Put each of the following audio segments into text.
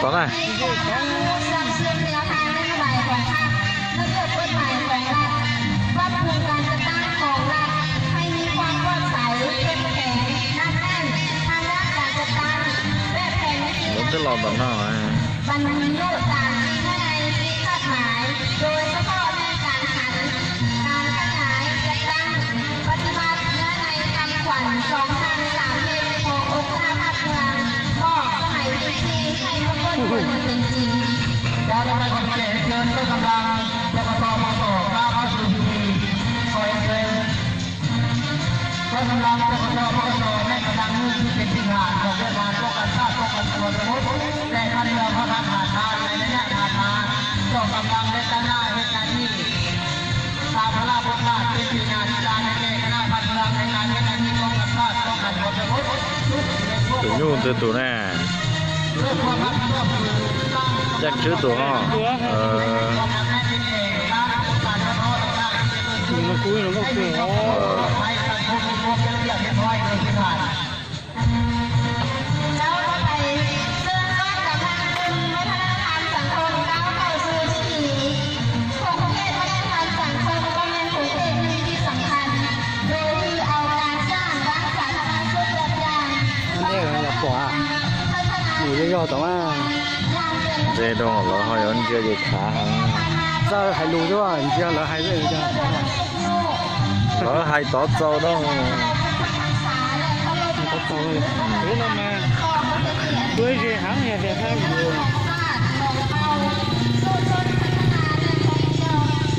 ຕອນນັ້ນ ເພື່ອນຳນຳເສນແນວທາງນະໂຍບາຍຂອງພັກ, ລະບຽບກົດໝາຍຂອງລັດ, ປັບປຸງການຈັດຕັ້ງຂອງລັດໃຫ້ມີຄວາມໂປ່ງໃສ, ເຂັ້ມແຂງ, ໜັກແໜ້ນທາງດ້ານການຈັດຕັ້ງ ແບບແຜນວິທີ ໂອ້ ຈະຫຼອກຕອນນັ້ນ ບັນລຸຕາມທີ່ພາຍໃນທີ່ຄາດໝາຍ, ໂດຍສະເພາະແມ່ນການຫັນການຂະຫຍາຍຈັດຕັ້ງປະຕິບັດເນື້ອໃນຄຳຂວັນສອງພັນສາມສິບ ຂອງອົງຄະນະພັກເມືອງ ມອບສະໄໝທີສີ່ໃຫ້ປາກົດຜົນເປັນຈິງ. ຈາກນັ້ນກໍຂໍເຊີນເຈົ້າກຳລັງ ປກສ ປກສ ກ້າວເຂົ້າສູ່ພິທີ. ຂໍເຊີນ ເຈົ້າກຳລັງ ປກສ ປກສ ແມ່ນກຳລັງມືທີ່ເປັນພື້ນຖານຂອງວຽກງານປ້ອງກັນຊາດ ປ້ອງກັນຕົວສົມມຸດ ແລະ ພັນເມືອງພາກທະຫານ ໃນໄລຍະຜ່ານມາ ເຈົ້າກຳລັງໄດ້ຕັ້ງໜ້າເຮັດໜ້າທີ່ຕາມພາລະບົດບາດ ເປັນວິທະຍາທິການໃຫ້ແກ່ຄະນະພັນເມືອງ ໃນການເຮັດໜ້າທີ່ປ້ອງກັນຊາດ ປ້ອງກັນຕົວສົມມຸດ ເປັນຢູ່ຕື່ໆນະ. ຢາກຊື່ຕົວເນາະ ເອີ ມັນຄຸຍ ມັນກໍຄື ໂອ້ ເຈົ້າຕໍ່ໄປ ເຊີນຊ້ອນກຳລັງກຸ່ມວັດທະນະທຳສັງຄົມ ກ້າວເຂົ້າສູ່ພິທີ. ຂົງເຂດວັດທະນະທຳສັງຄົມກໍແມ່ນຂົງເຂດໜຶ່ງທີ່ສຳຄັນ ໂດຍທີ່ເອົາການສ້າງດ້ານສາທາລະນະສຸກແບບຢ່າງ ມັນເອກມັນຢາກກວ່າ ຢູ່ຍໍ່ໆ ແຕ່ວ່າ ເຈດອງ ແລ້ວເຮົາຍັງເຈຢູ່ຂາຫັງ ເຈົ້າໃຫ້ຮູ້ຢູ່ວ່າເຈົ້າ ແລ້ວໃຫ້ເລີຍເຈົ້າ ແລ້ວໃຫ້ຕໍ່ເຈົ້າເນາະ. ເຈົ້າເລີຍ ເດີນອອກມາ ດ້ວຍເຈຫັງ ຢ່າແບບນັ້ນ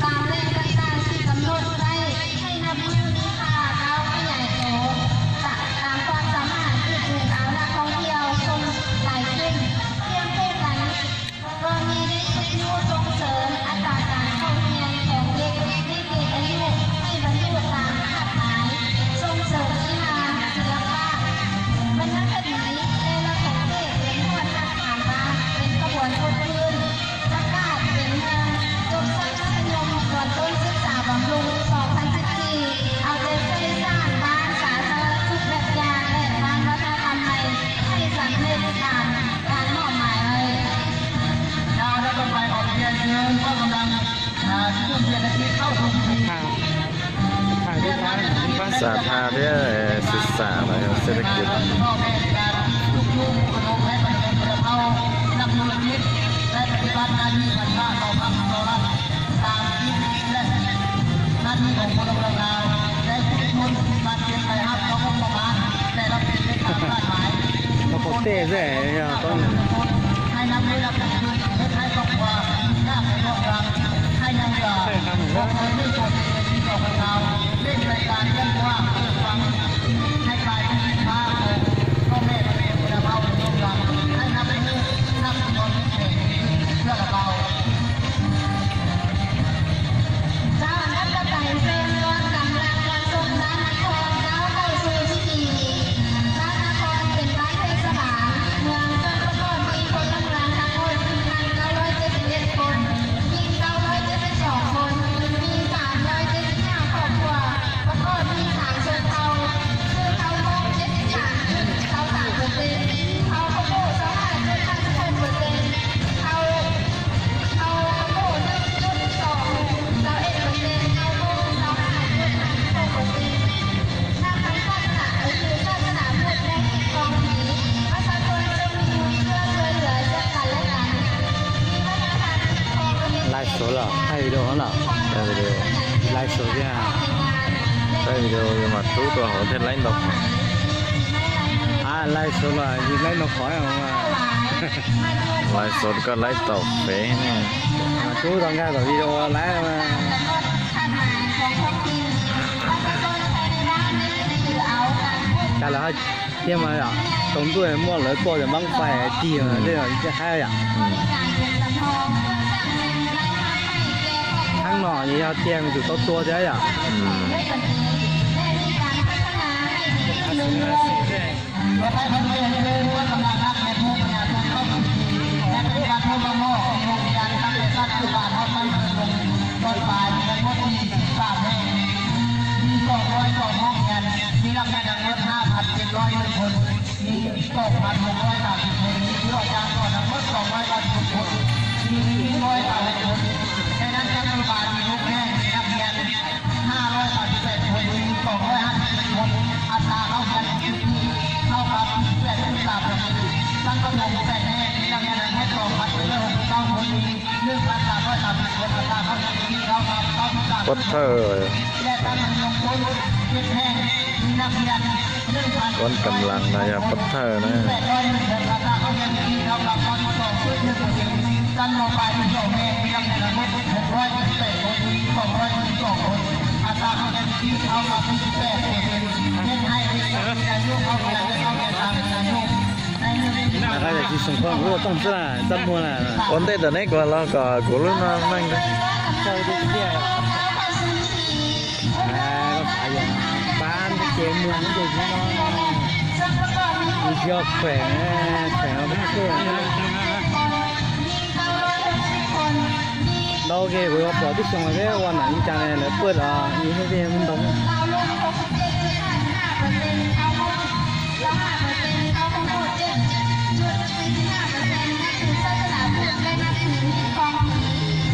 ຕາມແຫຼ່ງຕ່າງໆທີ່ກຳນົດໄວ້ ໃຫ້ນັບມື້ມີຄ່າ ກ້າວຂະຫຍາຍໂຕຕາມຄວາມສາມາດ ດຶງເອົານັກທ່ອງທ່ຽວຊົມຫຼາຍຂຶ້ນ. ພຽງຄູ່ກັນ ກໍມີວິທະຍຸສົ່ງເສີມອັດຕາການເຂົ້າຮຽນຂອງເດັກໃນເກດອາຍຸ ໃຫ້ບັນລຸຕາມຄາດໝາຍ, ສົ່ງເສີມກິລາ, ສິລະປະ, ວັນນະຄະດີ ແຕ່ລະຂົງເຂດເປັນຮອດທະນາຄານບ້ານ ເປັນຂະບວນກົດພື້ນ ປະກາດເປັນເມືອງຈົບຊັ້ນມັດທະຍົມຕອນຕົ້ນສຶກສາບຳລຸງ ສອງພັນສິບສີ່ ເອົາໃຈໃສ່ສ້າງບ້ານສາທາລະນະສຸກແບບຢ່າງ ແລະ ບ້ານວັດທະນະທຳໃໝ່ ໃຫ້ສຳເລັດຕາມການມອບໝາຍໄວ້. ແລ້ວຕໍ່ໄປ ຂໍຮຽນເຊີນກອງກຳລັງ ອ່າ ຊຸມເສດຖະກິດເຂົ້າສູ່ພິທີ. ສາທາເດ ສຶກສາ ແລະ ເສດຖະກິດ ໜ້າທີ່ຂອງພົນລະເມືອງລາວ ໄດ້ອຸດໜູນບາດເຈັບໄດ້ຮັບເອົາງົບປະມານແຕ່ລະປີໄປຕາມຄາດໝາຍ. ເຂົາເຕະໃສ່ເນາະ ຕ້ອງ ໃຫ້ນຳເຮັດຮັບເຮັດໃຫ້ຄອບຄົວຍາກໃນຄອບຄົວ ໃຫ້ຍັງເຫຼືອບໍ່ເຄີຍມີໂຕເອງໃນປີສອງພັນຊາວ ເລັ່ງໃນການລ້ຽງດູເພື່ອຫວັງໃຫ້ກາຍເປັນສິນຄ້າຂອງພໍ່ແມ່ ແລະ ແມ່ບຸນນະພາວໃນໂລກລາວ ໃຫ້ນັບມື້ນັບຈຳນວນເປັນແສນເພື່ອລະເບົາ. ເຈົ້າ ອັນດັບຕໍ່ໄປ ເຊີນກອງກຳລັງມວນຊົນບ້ານນາຄອນ ກ້າວເຂົ້າສູ່ພິທີ. ບ້ານນາຄອນເປັນບ້ານເທດສະບານເມືອງ ເຊິ່ງປະກອບມີພົນລະເມືອງທັງໝົດ ໜຶ່ງພັນເກົ້າຮ້ອຍເຈັດສິບເອັດຄົນ, ຍິງເກົ້າຮ້ອຍເຈັດສິບສອງຄົນ, ມີສາມຮ້ອຍເຈັດສິບຫ້າຄອບຄົວ. ປະກອບມີສາມຊົນເຜົ່າ ຄືເຜົ່າມົ້ງ ເຈັດສິບສາມຈຸດຊາວສາມເປີເຊັນ, ເຜົ່າຂະໂໝຊ ຊາວຫ້າຈຸດຫ້າສິບຫົກເປີເຊັນ, ເຜົ່າ ເຜົ່າຂະໂໝໜຶ່ງຈຸດສອງຊາວເອັດເປີເຊັນ, ເຜົ່າມົ້ງ ຊາວຫ້າຈຸດຫ້າສິບຫົກເປີເຊັນ. ນຳທາງສາສະໜາ ກໍຄືສາສະໜາພຸດ ແລະ ຄອງດີ ປະຊາຊົນຈະມີຄວາມເຊື່ອຊ່ວຍເຫຼືອເຊິ່ງກັນແລະກັນ. ໄລຟ໌ສົດເນາະ ຖ່າຍວິດີໂອເນາະ ຖ່າຍວິດີໂອ ໄລຟ໌ສົດຢູ່ຫັ້ນ ຖ່າຍວິດີໂອຢູ່ ມາຕູ້ຕົວເຮົາເຮັດໄລຟ໌ເນາະ ອ່າ ໄລຟ໌ສົດວ່າ ໄລຟ໌ເນາະ ຂໍໃຫ້ອອກມາ ໄລຟ໌ສົດກໍໄລຟ໌ຕໍ່ເຟສນີ້ ມາຕູ້ຕ້ອງການແບບວິດີໂອໄລຟ໌ມາ ການລະ ຕຽມມາ ຕອງດ້ວຍໝົດເລີຍ ໂຕຈະບັ້ງໄຟ ຕຽມມາເລີຍ ຈະໃຫ້ອະ ອືມ ທາງນອກນີ້ເຮົາຕຽມຢູ່ຕົວໆ ເດີອະ ອືມ ເພື່ອໃຫ້ເພິ່ນໄດ້ເຊີນກຳລັງຮັກແມ່ນໝູ່ປະຊາຊົນເຂົ້າສູ່ພິທີ ແລະ ເປັນການໂທມາມອບໃຫ້ໂຮງຮຽນຕັ້ງແຕ່ຊັ້ນອະນຸບານຮອດຊັ້ນປະຖົມ ຕອນປາຍ ມີທັງໝົດສີ່ສິບສາມແຫ່ງ ມີສອງຮ້ອຍສອງໂຮງຮຽນ ມີນັກຮຽນທັງໝົດຫ້າພັນເຈັດຮ້ອຍໜຶ່ງຄົນ. ມີສອງພັນຫົກຮ້ອຍສາມສິບຄົນ ມີຄູອາຈານສອນທັງໝົດສອງ ໃນນັ້ນຈັກໂຕບານມີຫົກແຫ່ງ ມີນັກຮຽນຫ້າຮ້ອຍສາມສິບແປດຄົນ ມີສອງຮ້ອຍຫ້າສິບເຈັດຄົນ ອັດຕາເຂົ້າຮຽນຢູ່ທີ່ເທົ່າກັບແປດສິບສາມເປີເຊັນ. ຊັ້ນປະຖົມແປດແຫ່ງ ມີນັກຮຽນທັງໝົດສອງພັນໜຶ່ງຮ້ອຍຫົກສິບເກົ້າຄົນ ມີໜຶ່ງພັນສາມຮ້ອຍສາມສິບຄົນ ອັດຕາເຂົ້າຮຽນຢູ່ທີ່ເທົ່າກັບເກົ້າສິບສາມເປີເຊັນ ແລະ ຊັ້ນມັດທະຍົມຕົ້ນເຈັດແຫ່ງ ມີນັກຮຽນ ກອງກຳລັງນາຍາພັດເທີນະ ນາຄາຢາກຊິສົງເພີ່ມ ໂອ້ ຕ້ອງສະຫຼາຍ ຈັບຫົວຫຼາຍນະ ຄົນເຕະຕົວເນັກກວ່າລາວກໍກູລຸນມາແມ່ງເດ້. ອ່າ ກໍຂາຍຢູ່ບ້ານເຈເມືອງເຈພີ່ນ້ອງ ຢູ່ທີ່ແຂວງ ແຂວງເອົາໄປເສຍ ໂອເຄ ເປີດອອກ ເປີດຕິດຊ່ອງໄວ້ເດີ ວັນນັ້ນອີຈານແລ້ວເປີດ ອ່າ ມີໃຫ້ເຫັນມັນຕົງ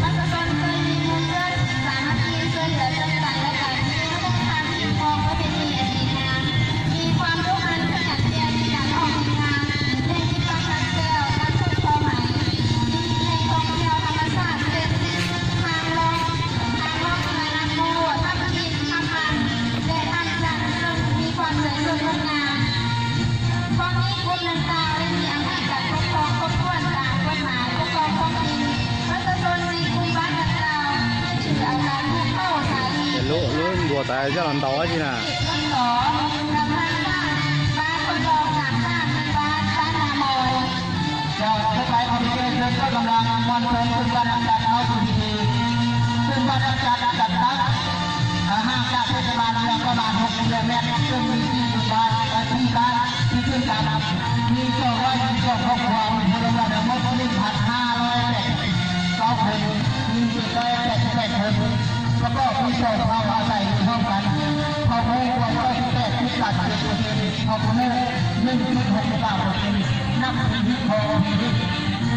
ປະຊາຊົນເຄີຍມີມູນເລືອດສາມັກຄີ ຊ່ວຍເຫຼືອເຊິ່ງກັນແລະກັນ ໃນວົງການທີ່ຄອງປະເພນີອັນດີງາມ ມີຄວາມດຸໝັ່ນຂະຫຍັນຂຽນໃນການອອກແຮງງານ ແຫ່ງກິດປັກຮັກແກ້ວ ການຜູກຂໍ້ໄໝ ມີແຫຼ່ງທ່ອງທ່ຽວທຳມະຊາດ ເຊັ່ນ ທາງລ່ອງ ທາງລ່ອງທີ່ລະນັດໂມ ທຳອິດ ທຳມັນ ແລະ ທຳຈັນ ເຊິ່ງມີຄວາມສວຍສົດງົດງາມ. ພວກນີ້ກຸ່ມດັ່ງກ່າວໄດ້ມີອຳນາດການປົກຄອງຄົບຖ້ວນຕາມກົດໝາຍປົກຄອງທ້ອງຖິ່ນ. ປະຊາຊົນໃນກຸ່ມບ້ານດັ່ງກ່າວ ເຮັດຖືເອົາການປູກເຂົ້າສາລີ ເອີ ໂລ ໂລ ບົວຕາຍເຈົ້າລຳເຕົາວ່າຊີ້ນະ ເຂດຕົ້ນຕໍ ກຳແພງບ້ານ ບ້ານຄົນດອກ ສາມຫ້າ ບ້ານ ບ້ານນາມອນ. ຈາກເທື່ອໄປ ຂໍເຊີນເຈົ້າກຳລັງມວນຊົນຂຶ້ນບ້ານນຳກັນເຮົາຢູ່ທີ່ນີ້ ຊຶ່ງບ້ານນຳກັນຈັດຕັ້ງ ອ່າ ຫ່າງຈາກເທດສະບານເມືອງປະມານຫົກກິໂລແມັດ ເຊິ່ງມີສີ່ໝູ່ບ້ານ ເອີ ສີ່ບ້ານທີ່ຂຶ້ນກັນ ມີສອງຮ້ອຍສິບສອງຄອບຄົວ ມີພົນລະເມືອງທັງໝົດໜຶ່ງພັນຫ້າຮ້ອຍແປດສິບເກົ້າຄົນ ຍິງເຈັດຮ້ອຍແປດສິບແປດຄົນ ປະກອບມີສອງເຜົ່າອາໄສຢູ່ຮ່ວມກັນ ເຜົ່າມົ້ງລວມເກົ້າສິບແປດຈຸດສາມເຈັດເປີເຊັນ ເຜົ່າຂະເໝີ່ໜຶ່ງຈຸດຫົກສິບສາມເປີເຊັນ ນັບຖື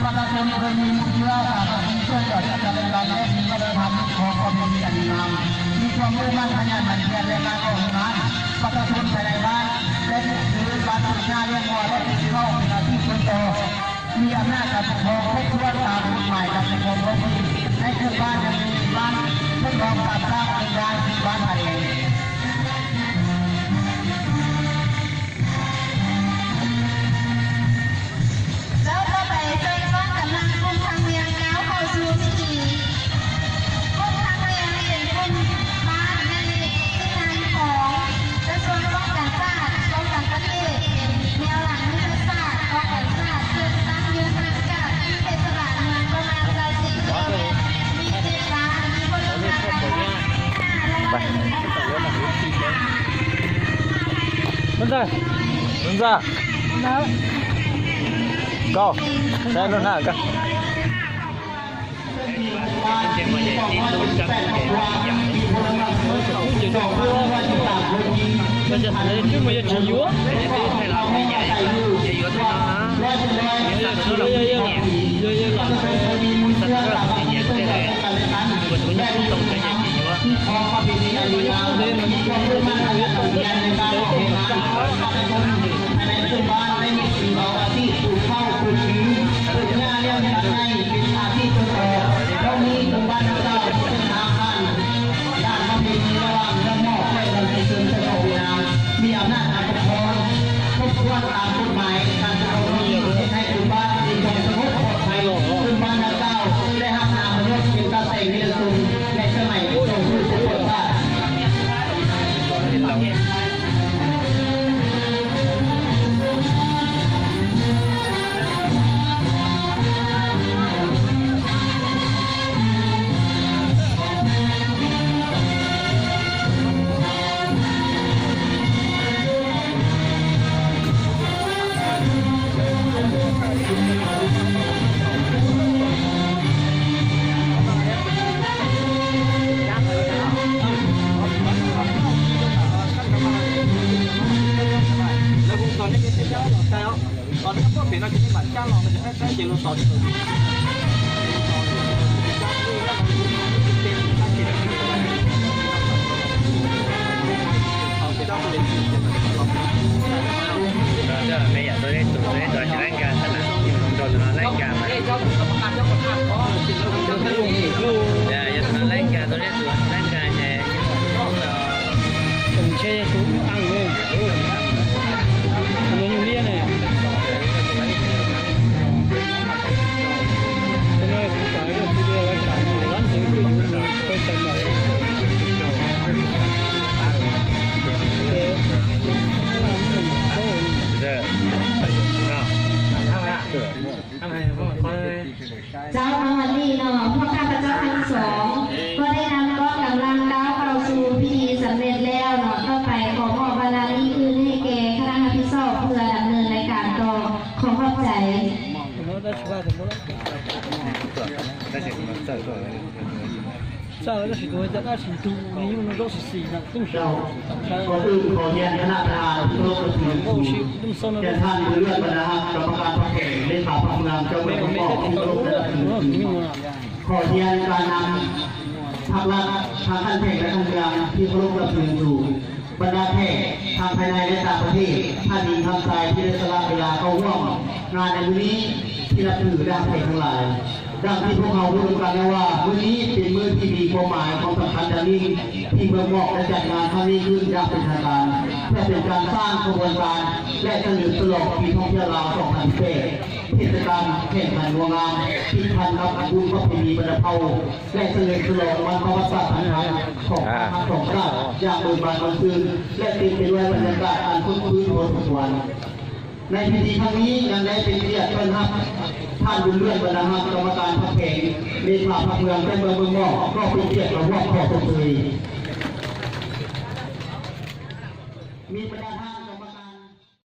ປະຊາຊົນເຄີຍມີເຊື້ອສາມັກຄີ ຊ່ວຍເຫຼືອເຊິ່ງກັນແລະກັນ ແລະ ມີວັດທະນະທຳຂອງປະເພນີອັນດີງາມ ມີຄວາມມຸ່ງໝັ້ນຂະຫຍັນໝັ່ນພຽນ ແລະ ການອອກແຮງງານ. ປະຊາຊົນພາຍໃນບ້ານ ແລະ ມີການປູກຫຍ້າລ້ຽງງົວ ແລະ ປູກເຂົ້າເປັນອາຊີບສ່ວນຕົວ ມີອຳນາດການປົກຄອງຄົບຖ້ວນຕາມກົດໝາຍການປົກຄອງທ້ອງຖິ່ນ. ໃນກຸ່ມບ້ານຍັງມີບ້ານທົດລອງການສ້າງໂຄງການບ້ານພາຍໃນ. ແລ້ວຕໍ່ໄປເຊີນກອງກຳລັງກຸ່ມທາງວຽງກ້າວເຂົ້າສູ່ພິທີ. ກຸ່ມທາງວຽງເປັນກຸ່ມບ້ານໃນເຂດເສັ້ນທາງຂອງກະຊວງປ້ອງກັນຊາດ ປ້ອງກັນປະເທດ ເປັນແນວຫຼັງຍຸດທະສາດປ້ອງກັນຊາດ ເຊິ່ງຕັ້ງຢູ່ຫ່າງຈາກເທດສະບານເມືອງປະມານຊາວສີ່ກິໂລແມັດ ມີເຈັດບ້ານ ມີພົນລະເມືອງ ໄປ ມັນຈະ ມັນຈະ Go. Saya dulu nak. Ya, ya, ເຈົ້າ ມາຮອດນີ້ເນາະ ພວກຂ້າພະເຈົ້າທັງສອງ ກໍໄດ້ນຳກອງກຳລັງກ້າວເຂົ້າສູ່ພິທີສຳເລັດແລ້ວເນາະ. ຕໍ່ໄປຂໍມອບວາລະນີ້ຄືນໃຫ້ແກ່ຄະນະຮັບຜິດຊອບ ເພື່ອດຳເນີນລາຍການຕໍ່. ຂໍຂອບໃຈ. ເຈົ້າ ກ່ອນອື່ນຂໍຮຽນຄະນະປະທານທີ່ເຄົາລົບນັບຖື ແກ່ທ່ານບຸນເລື່ອນ ບັນດາຮັກ ກຳມະການພັກແຂວງ ເລຂາພັກເມືອງ ເຈົ້າແຂວງເມືອງ ທີ່ເຄົາລົບນັບຖື. ຂໍຮຽນການນຳພັກລັດ ທັງຂັ້ນແຂວງ ແລະ ຂັ້ນເມືອງ ທີ່ເຄົາລົບນັບຖື ບັນດາແຂກທັງພາຍໃນ ແລະ ຕ່າງປະເທດ, ທ່ານຍິງ ທ່ານຊາຍ ທີ່ໄດ້ສະຫຼະເວລາເຂົ້າຮ່ວມງານໃນມື້ນີ້ ທີ່ນັບຖື ແລະ ຮັກແພງທັງຫຼາຍ. ດັ່ງທີ່ພວກເຮົາຮູ້ນຳກັນແລ້ວວ່າ ມື້ນີ້ເປັນມື້ທີ່ມີຄວາມໝາຍຄວາມສຳຄັນຢ່າງຍິ່ງ ທີ່ເມືອງໝອກໄດ້ຈັດງານຄັ້ງນີ້ຂຶ້ນຢ່າງເປັນທາງການ ເພື່ອເປັນການສ້າງຂະບວນການ ແລະ ສະເຫຼີມສະຫຼອງປີທ່ອງທ່ຽວລາວສອງພັນສິບແປດ ເທດສະການແຂ່ງຂັນງົວງາມ ຕິດພັນກັບບຸນປະເພນີບັນດາເຜົ່າ ແລະ ສະເຫຼີມສະຫຼອງວັນປະຫວັດສາດສຳຄັນຂອງທັງສອງຊາດຢ່າງເບີກບານມ່ວນຊື່ນ ແລະ ເຕັມໄປດ້ວຍບັນຍາກາດອັນຄຶກຄື້ນພໍສົມຄວນ. ໃນພິທີຄັ້ງນີ້ຍັງໄດ້ເປັນກຽດຕ້ອນຮັບທ່ານບຸນເລື່ອນ ບັນດາຮັກ ກຳມະການພັກແຂວງ ເລຂາພັກເມືອງ ແຂວງເມືອງໝອກ ກໍເປັນກຽດມາຮ່ວມຂໍຊົມເຊີຍ. ມີບັນດາທ່ານ